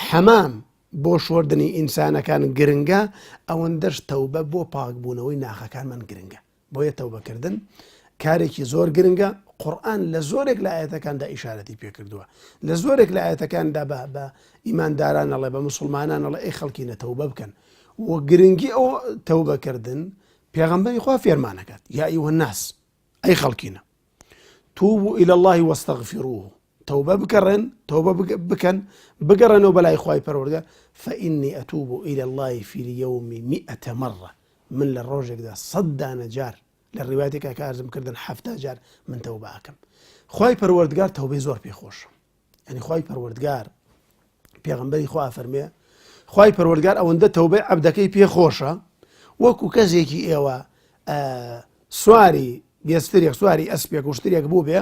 S4: حەمام بۆ شۆردنی ئینسانەکان گرنگە ئەوەندەش تەوبە بۆ پاکبوونەوەی ناخەکانمان گرنگە بۆیە تەوبەکردن کارێکی زۆر گرنگە قورئان لە زۆرێک لە ئاەتەکاندا ئیشارەتی پێکردووە لە زۆرێک لە ئاەتەکاندا بە بە ئیمانداران ئەڵێ بە مسلمانان ئەڵێ ئەی خەڵکی نەتەوبە بکەن و گرنگی ئەو تەوبەکردن پێغەمبەری خوا فێرمانەکات یا أيها الناس ئەی خەڵکینە توبوا إلى الله واستغفروه تەوبە بکەڕێن تەوبە بکەن بگەڕێنەوە بەلای خوای پەروەردگار فإني أتوب إلى الله في اليوم مئة مرة من لە ڕۆژێکدا سەد دانە جار لە ڕیواتێکا کە ئارزم کردن حەفتا جار من تەوبە ئەکەم خوای پەروەردگار تەوبەی زۆر پێخۆشە یعنی خوای پەروەردگار پێغەمبەری خوا فەرمێ خوای پەروەردگار ئەوەندە تەوبەی عەبدەکەی پێ خۆشە وەکو کەسێکی ئێوە سواری بێسترێک سواری ئەسپێک و شترێک بوو بێ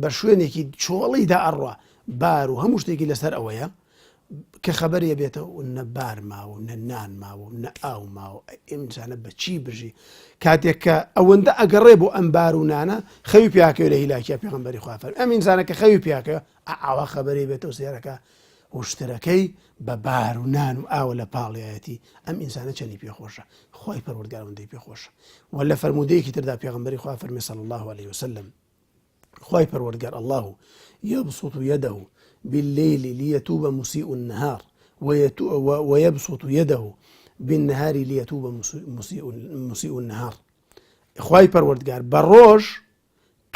S4: بە شوێنێکی چۆڵیدا ئەڕوا بار و هەموو شتێکی لەسەر ئەوەیە کە خەبەرێ بێتەوە نە بار ماوە نە نان ماوە نە ئاو ماوە ئینسانە بە چی بژی کاتێک کە ئەوەندە ئەگەڕێ بۆ ئەم بار و نانە خەوی پیاکەوێ لە هیلاکیە پێغەمبەری خوا فەرمی ئەم ئینسانە کە خەوی پیاکەوێ ئاوا خەبەری بێتەوە سێرەکە وشترەکەی بە بار و نان و ئاوە لە پاڵیایەتی ئەم ئینسانە چەندی پێخۆشە خوای پەروەردگار ئەوەندەی پێخۆشە و لە فەرموودەیەکی تردا پێغەمبەری خوا فەرمی صلی الله علیه وسلم خوای پەروەردگار الله يبسط يده بالليل ليتوب مسيء النهار ويبسط يده بالنهار ليتوب مسيء مسيء النهار خوای پەروەردگار بە ڕۆژ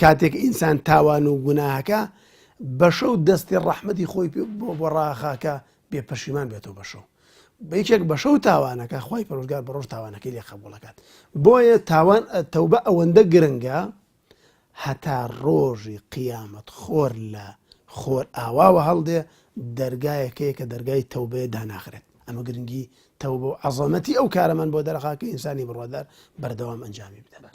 S4: کاتێک ئینسان تاوان و گوناهەکە بە شەو دەستی ڕەحمەتی خۆی بۆ بۆ ڕاخاکە بێ پەشیمان بێتەوە بە شەو یەکێک بە شەو تاوانەکە خوای پەروەردگار بە ڕۆژ تاوانەکەی لێ قبوڵەکات بۆیە تاوان تەوبە ئەوەندە گرنگە هەتا ڕۆژی قیامەت خۆر لە خۆر ئاواوە هەڵدێ دەرگایەک هەیە کە دەرگای تەوبەیە داناخرێت ئەمە گرنگی تەوبە و عەزەمەتی ئەو کارەمان بۆ دەرەخا کە ئینسانی بڕوادار بەردەوام ئەنجامی بدات.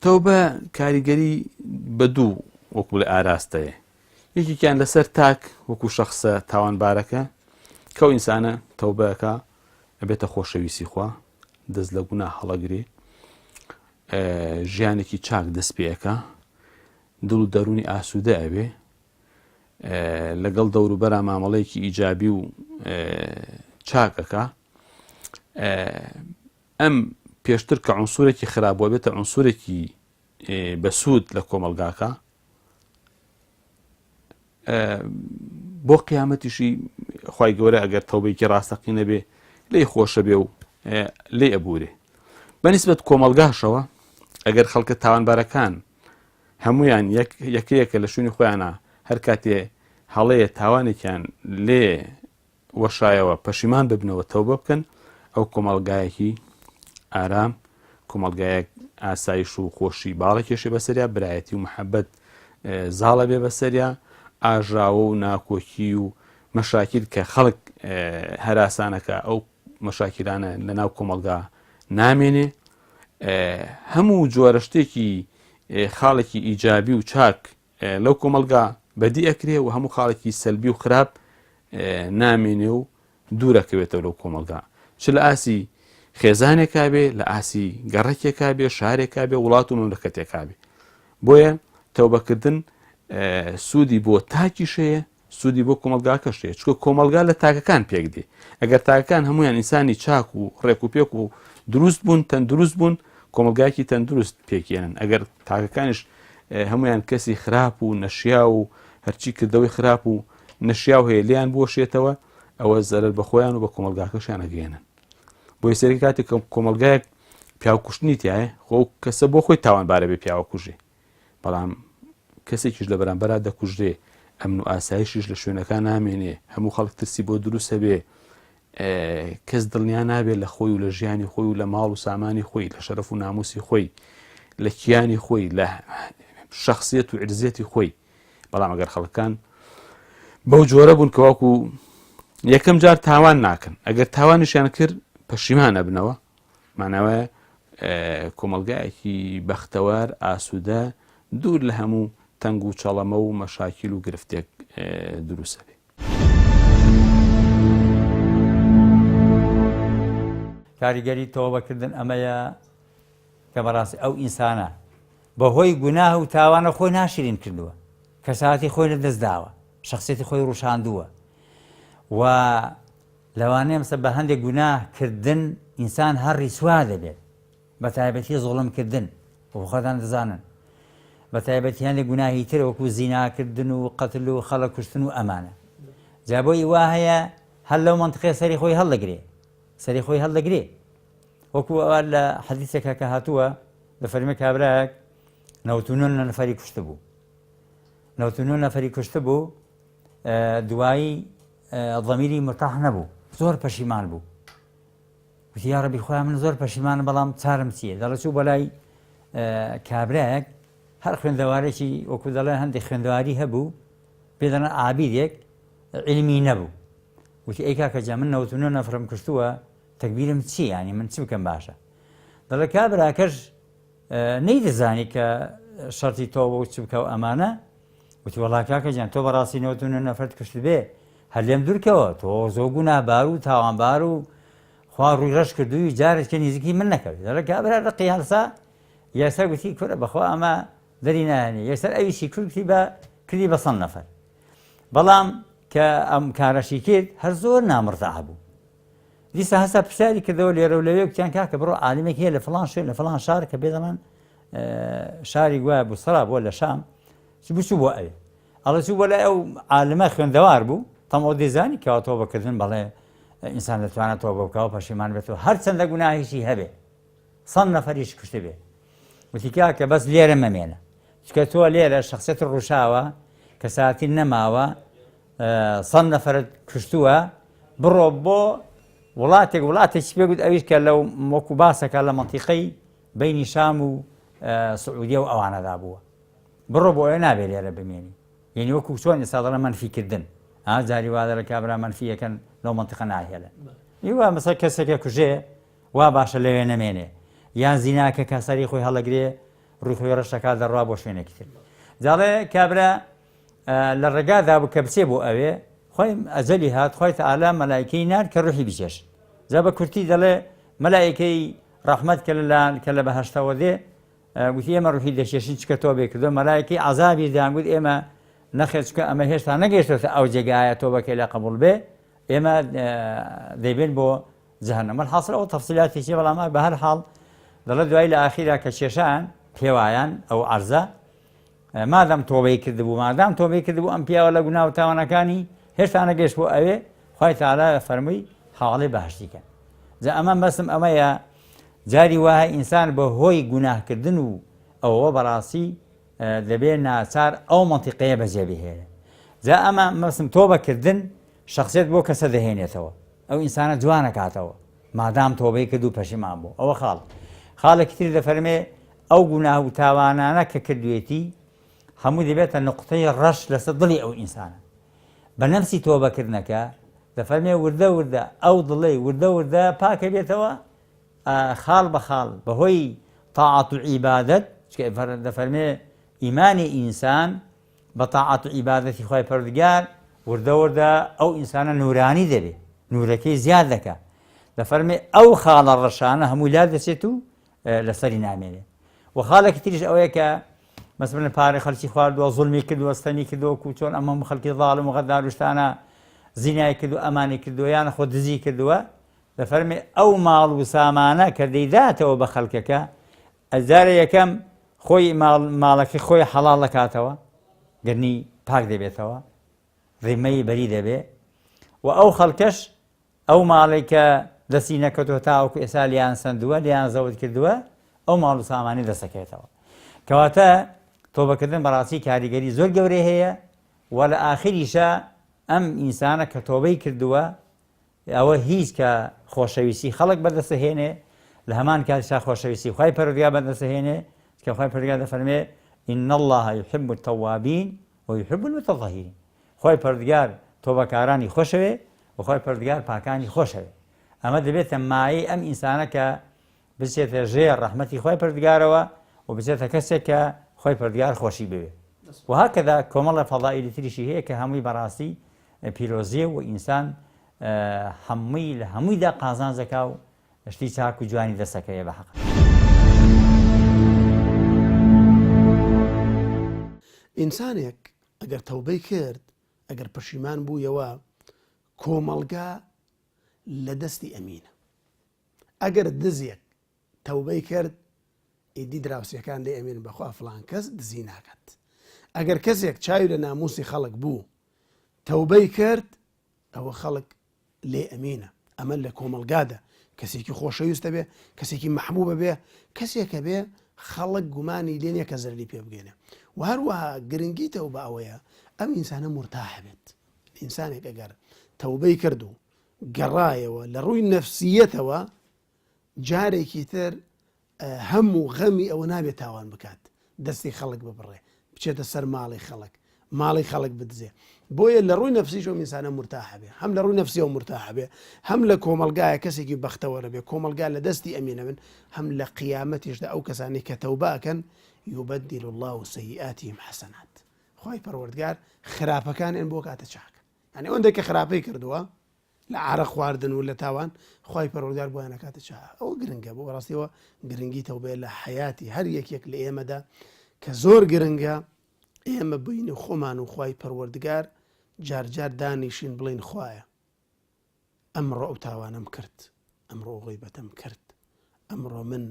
S2: تەوبە کاریگەری بە دوو وەکو لە ئاراستەیە یەکێکیان لەسەر تاک وەکو شەخسە تاوانبارەکە کەو ئینسانە تەوبەکە ئەبێتە خۆشەویستی خوا دەست لە گوناه هەڵەگرێ ژیانێکی چاک دەست پێەکە دڵ و دەرونی ئاسوودە ئەبێ لەگەڵ دەوروبەرا مامەڵەیەکی ئیجابی و چاکەکە ئەم پێشتر کە عنسورێکی خراپ بووە بێتە عنسورێکی بەسوود لە کۆمەڵگاکە بۆ قیامەتیشی خی گەورە ئەگەر تەوبێکی ڕاستەقی نەبێ لێی خۆشە بێ و لێ ئەبورێ بەنیسبەت کۆمەلگاشەوە ئەگەر خەڵکە تاوانبارەکان هەمویان یەکەیەکە لە شوێنی خۆیانە هەر کاتێ هەڵەیە تاوانێکیان لێ وەشایەوە پەشیمان ببنەوە تەوبە بکەن ئەو کۆمەڵگایەکی ئارام کۆمەڵگایەک ئاسایش و خۆشی باڵە کێشێ بەسەریا برایەتی و محەبەت زاڵە بێ بەسەریا ئاژاوە و ناکۆکی و مەشاکیل کە خەڵک هەراسانەکە ئەو مەشاکیلانە لە ناو کۆمەڵگا نامێنێ هەموو جۆرە شتێکی خاڵێکی ئیجابی و چاک لەو کۆمەڵگا بەدی ئەکرێ و هەموو خاڵێکی سەلبی و خراپ نامێنێ و دوورەکەوێتەوە لەو کۆمەڵگا چ لە ئاسی خێزانێکا بێ لە ئاسی گەڕەکێکا بێ شارێکا بێ وڵات و مەملەکەتێکا بێ بۆیە تەوبەکردن سوودی بۆ تاکیش هەیە سوودی بۆ کۆمەڵگاکەش هەیە چونکە کۆمەڵگا لە تاکەکان پێک دێ ئەگەر تاکەکان هەمویان ئینسانی چاک و ڕێک و پێک و دروست بوون تەندروست بوون کۆمەڵگایەکی تەندروست پێکێنن ئەگەر تاکەکانیش هەمویان کەسی خراپ و نەشیا و هەرچی کردەوەی خراپ و نەشیاو هەیە لیان بۆشێتەوە ئەوە زەرەر بە خۆیان و بە کۆمەڵگاکەشیان ئەگەیەنن بۆیە سەیرکە کاتێک کۆمەڵگایەک پیاوکوشتنی تایە خۆ کەسە بۆ خۆی تاوانبارە بێ پیاوە کوژێ بەڵام کەسێکیش لە بەرامبەرا دەکوژرێ، ئەمن و ئاسایشیش لە شوێنەکان نامێنێ، هەموو خەڵک ترسی بۆ دروست هەبێ، کەس دڵنیا نابێت لە خۆی و لە ژیانی خۆی و لە ماڵ و سامانی خۆی، لە شەرەف و ناموسی خۆی، لە کیانی خۆی، لە شەخسیەت و عرزیەتی خۆی. بەڵام ئەگەر خەڵکان بەو جۆرە بوون کە وەکو یەکەم جار تاوان ناکەن ئەگەر تاوانیشیان کرد پەشیمان ئەبنەوە ماناوە کۆمەڵگایەکی بەختەوەر ئاسوودە دوور لە هەموو تەنگ و چەڵەمە و مەشاکیل و گرفتێک دروستە بێ.
S3: کاریگەری تۆبەکردن ئەمەیە کە بەڕاستی ئەو ئینسانە بەهۆی گوناه و تاوانە خۆی ناشرین کردووە کەساتی خۆی لە دەست داوە شخصێتی خۆی ڕوشاندووە و لەوانەیە مەسە بە هەندێک گوناه کردن ئینسان هەر ڕیسوا دەبێت بە تایبەتی زوڵم کردن و خۆتان دەزانن بە تایبەتی هەندێک گوناهی تر وەکو زیناکردن و قەتل و خەڵک کوشتن و ئەمانە جا بۆی وا هەیە هەر لەو مەنتقێ سەری خۆی هەڵدەگرێ سەری خۆی هەڵدەگرێ وەکو ئەوە لە حەدیسێکا کە هاتووە دەفەرمێ کابرایەک 99 نەفەری کوشتبوو 99 نەفەری کوشتبوو دوایی ضەمیری مرتاح نەبوو زۆر پەشیمان بوو وتی یا ڕەبی خۆیان من زۆر پەشیمانم بەڵام چارم چییە دەڵێ چوو بەلای کابرایەک هەر خوێندەوارێکی وەکو دەڵێن هەندێک خوێندەواری هەبوو پێ دەڵێن عابیدێک علمی نەبوو وتی ئەی کاکە جا من 99 نەفرم کوشتووە تەکبیرم چی ینی من چ بکەم باشە دەڵێ کابراکەش نەیدەزانی کە شەرتی تۆبە و چ بکە و ئەمانە وتی وەڵا کاکە گیان تۆ بەڕاستی 99 نەفەرت کوشتبێ هەر لێم دوورکەوە تۆ زۆر گوناهبار و تاوانبار و خوا ڕووی ڕەش کردووی جارێکە نزیکی من نەکەوی دەڵێ کابرا ڕقی هەڵسا یەکسەر گوتی کورە بەخوا ئەمە دەری نایەنی یەکسەر ئەویشی کردی بە کردی بە سەد نەفەر بەڵام کە ئەم کارەشی کرد هەر زۆر نامڕتاح بوو دیسان هەستا پرسیاری کردەوە لێرە و لەوێ گوتیان کاکە بڕۆ عالمێک هەیە لە فڵان شوێن لە فڵان شار کە پێ دەڵێن شاری گوایە بوسرا بووە لە شام بچوو بۆ ئەوێ ئەڵێ چوو بۆ لای ئەو عالمە خوێندەوار بوو تەم ئەو دەیزانی کەوا تۆبەکردن بەڵێ ئینسان دەتوانێت تۆبە بکا و پەشیمان بێتەوە هەرچەندە گوناهیشی هەبێ سەد نەفەریش کوشتبێ وتی کاکە بەس لێرە مەمێنە چکە تۆ لێرە شخصێت ڕوشاوە کەساتی نەماوە سەد نەفەرت کوشتووە بڕۆ بۆ وڵاتێک وڵاتێکی پێ گوت ئەویش کە لەو وەکو باسەکە لە مەنتیقەی بینی شام و سعودیە و ئەوانەدا بووە بڕۆ بۆ ئەوێ نابێ لێرە بمێنی یعنی وەکو چۆن ئێستا دەڵێن مەنفی کردن ئا جاری وا دەڵێ کابرا مەنفی یەکەن لەو مەنتیقە ناهێڵن ئیوە مەسەر کەسێکە کوژێ وا باشە لەوێ نەمێنێ یان زیناکە کە سەری خۆی هەڵەگرێ ڕووی خۆی ڕەشەکە دەڕوا بۆ شوێنێکی تر جاڵێ کابرا لە ڕێگادا بوو کە بچێ بۆ ئەوێ خۆی ئەجەلی هات خۆی تەعالا مەلایکەی نارد کە ڕوحی بچێش جا بە کورتی دەڵێ مەلایکەی ڕەحمەت کە لەلایەن کە لە بەهەشتەوە دێ گوتی ئێمە ڕوحی دەکێشین چکە تۆ بێ کردو مەلایکەی عەزابی دان گوت ئێمە نەخێر چکە ئەمە هێشتا نەگەیشتۆتە ئەو جێگایە تۆبەکەی لە قبوڵ بێ ئێمە دەیبێن بۆ جەهەنەم وەلحاسڵ ئەوە تەفسیلاتێکی بەڵام بە هەر حاڵ دەڵێ دوای لە ئاخیرا کە کێشان پێوایان ئەو عەرزە مادام تۆبەی کردبوو مادام تۆبەی کردبوو ئەم پیاوە لە گوناه و تاوانەکانی هێشتا نەگەشت بۆ ئەوێ خوای تەعالا فەرمووی حاڵی بەهەشتی کەن جا ئەمە بەسم ئەمەیە جاری وایە ئینسان بە هۆی گوناهکردن و ئەوە بەڕاستی دەبێ ناچار ئەو مەنتیقەیە بەجێ بهێنێ جا ئەمە مەسم تۆبەکردن شخصیت بۆ کەسە دەهێنێتەوە ئەو ئینسانە جوانەکاتەوە مادام تۆبەی کرد و پەشیمان بوو ئەوە خاڵ خاڵێکی تر دەفەرمێ ئەو گوناه و تاوانانە کە کردوێتی هەموو دەبێتە نقطەی ڕەش لەسەر دڵی ئەو ئینسانە بە نەفسی تۆبەکردنەکە دەفەرمێ وردە وردە ئەو دڵەی وردە وردە پاکە بێتەوە خاڵ بە خاڵ بەهۆی تاعەت و عیبادەت دەفەرمێ ئیمانی ئینسان بە تاعەت و عیبادەتی خوای پەروەردگار وردە وردە ئەو ئینسانە نورانی دەبێ نورەکەی زیاد دەکا دەفەرمێ ئەو خاڵە ڕەشانە هەمووی لا دەچێت و لەسەری نامێنێ و خاڵێکی تریش ئەوەیە کە مەسەلەن پارەی خەڵکی خواردووە زوڵمی کردووە ستەمی کردووە کو چۆن ئەم هەموو خەڵکی ظالم و غەدار و شتانە زینای کردو ئەمانی کردووە یان خۆ دزی کردووە دەفەرمێ ئەو ماڵ و سامانە کە دەیداتەوە بە خەڵکەکە ئەجارە یەکەم خۆی ماڵەکەی خۆی حەڵاڵ دەکاتەوە گەرنی پاک دەبێتەوە ڕیمەی بەری دەبێ و ئەو خەڵکەش ئەو ماڵێک کە دەستی نەکەوتووە تاوەکو ئێستا لیان سندووە لیان زەوت کردووە ئەو ماڵ و سامانی دەسەکەوێتەوە کەواتە تۆبەکردن بەڕاستی کاریگەری زۆر گەورەی هەیە و لە ئاخریشە ئەم ئینسانە کە تۆبەی کردووە ئەوە هیچ کە خۆشەویستی خەڵک بەدەستهێنێ لە هەمان کاتیشا خۆشەویستی خوای پەروەردگار بەدەستهێنێ کە خوای پەروەردگار دەفەرمێ إن الله يحب التوابين ويحب المتطهرين. خوای پەروەردگار تۆبەکارانی خۆشەوێ و خوای پەروەردگار پاکانی خۆشەوێ. ئەمە دەبێتە مایەی ئەم ئینسانە کە بچێتە ژێر ڕەحمەتی خوای پەروەردگارەوە و بچێتە کەسێک کە خوای پەروەردگار خۆشی بوێ. و هەکەدا کۆمەڵە فەضائیلی تریشی هەیە کە هەمووی بەڕاستی پیرۆزیە و ئینسان هەمووی لە هەموویدا قازانج دەکا و شتی چاک و جوانی دەستەکەوێ بە حەق.
S4: ئینسانێک ئەگەر تەوبەی کرد، ئەگەر پەشیمان بوویەوە، کۆمەڵگا لە دەستی ئەمینە. ئەگەر دزێک تەوبەی کرد، ئیدی دراوسێکان لێ ئەمێنن بەخوا فڵان کەس دزی ناکات. ئەگەر کەسێک چاوی لە ناموسی خەڵک بوو، تەوبەی کرد، ئەوە خەڵک لێ ئەمینە. ئەمە لە کۆمەڵگادا کەسێکی خۆشەویستە بێ، کەسێکی مەحبوبە بێ، کەسێکە بێ خەڵک گومانی لێ نیە کە زەرەری پێ بگەێنێ. و هەروەها گرنگی تەوبە ئەوەیە ئەم ئینسانە مورتاح بێت. ئینسانێک ئەگەر تەوبەی کرد و گەڕایەوە لە ڕووی نەفسیەتەوە جارێکی تر هەم و غەمی ئەوە نابێت تاوان بکات دەستی خەڵک ببڕێ بچێتە سەر ماڵی خەڵک ماڵی خەڵک بدزێ بۆیە لە ڕووی نەفسیش ئەو ئینسانە مورتاحە بێ هەم لە ڕووی نەفسیەوە مورتاحە بێ هەم لە کۆمەڵگایە کەسێکی بەختەوەرە بێ کۆمەڵگا لە دەستی ئەمینە بن هەم لە قیامەتیشدا ئەو کەسانەی کە تەوبە ئەکەن یبدل الله سیئاتهم حسنات خوای پەروەردگار خراپەکانیان بۆ کاتە چاکە یعنی ئەوەندێک کە خراپەی کردووە لە عارەق خواردن و لە تاوان خوای پەروەردگار بۆیان ئەکاتە چا ئەوە گرنگە بۆ بەڕاستیەوە گرنگی تەوبەیە لە حەیاتی هەر یەکێک لە ئێمەدا کە زۆر گرنگە ئێمە بین و خۆمان و خوای پەروەردگار جارجار دانیشین بڵین خوایە ئەمڕۆ ئەو تاوانم کرد ئەمڕۆ غیبەتم کرد ئەمڕۆ من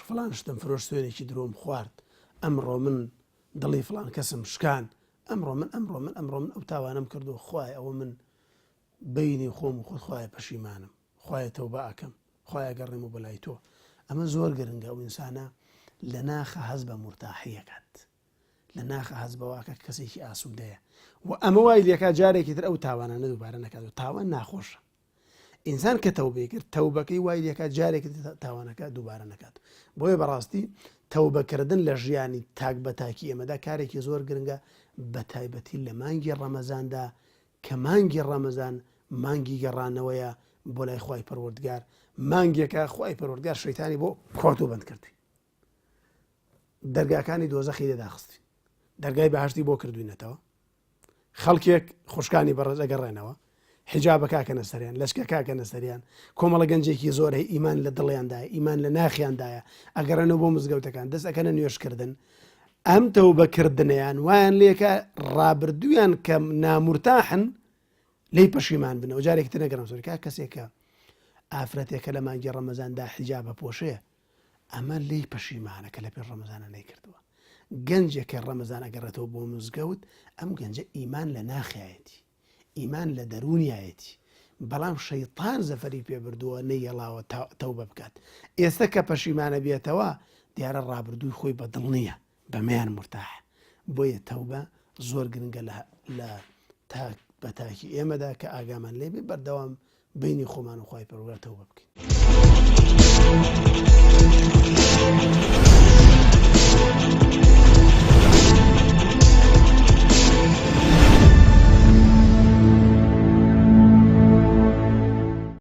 S4: فڵان شتم فرۆشت سوێنێکی درۆم خوارد ئەمڕۆ من دڵی فڵان کەسم شکان ئەمڕۆ من ئەمڕۆ من ئەمڕۆ من ئەو تاوانەم کردو خوای ئەوە من بینی خۆم و خۆت خوایە پەشیمانم خوایە تەوبە ئەکەم خوایە گەڕێم و بەلای تۆ ئەمە زۆر گرنگە ئەو ئینسانە لە ناخە هەست بە مورتاحیەکات لە ناخە هەست بەواکە کەسێکی ئاسوودەیە و ئەمە وای لێکا جارێکی تر ئەو تاوانانە دووبارە نەکات و تاوان ناخۆشە ئینسان کە تەوبەی کرد تەوبەکەی وای لێکات جارێکی تر تاوانەکە دووبارە نەکات بۆیە بەڕاستی تەوبەکردن لە ژیانی تاک بە تاکی ئێمەدا کارێکی زۆر گرنگە بە تایبەتی لە مانگی ڕەمەزاندا کە مانگی ڕەمەزان مانگی گەڕانەوەیە بۆ لای خوای پەروەردگار مانگێکە خوای پەروەردگار شەیتانی بۆ کۆت و بەند کردووی دەرگاکانی دۆزەخی لێ داخستین دەرگای بەهشتی بۆ کردوینەتەوە خەڵکێک خوشکانی بەڕێز ئەگەڕێنەوە حیجابەکە ئەکەنە سەریان لەچکەکە ئەکەنە سەریان کۆمەڵە گەنجێکی زۆر هەیە ئیمان لە دڵیاندایە ئیمان لە ناخیاندایە ئەگەڕێنەوە بۆ مزگەوتەکان دەست ئەکەنە نوێژکردن ئەم تەوبەکردنیان وایان لێکە ڕابردوویان کە نامورتاحن لی پەشیمان بنەوە جارێکی تر نەگەڕم سەر کا کەسێکە ئافرەتێکە لە مانگی ڕەمەزاندا حیجابە پۆشێ ئەمە لێی پەشیمانە کە لە پێش ڕەمەزانە نەیکردووە. گەنجێک کە ڕەمەزان ئەگەڕێتەوە بۆ مزگەوت، ئەم گەنجە ئیمان لە ناخیایەتی، ئیمان لە دەروونیایەتی، بەڵام شەیتان زەفەری پێ بردووە نەیەڵاوە تەوبە بکات. ئێستە کە پەشیمانە بێتەوە، دیارە ڕابردووی خۆی بە دڵ نییە، بەمەیان مورتاحە. بۆیە تەوبە زۆر گرنگە لە لە تاک بە تاکی ئێمەدا کە ئاگامان لێ بێ بەردەوام بەینی خۆمان و خوای پەروەردگار تەوبە بکەین.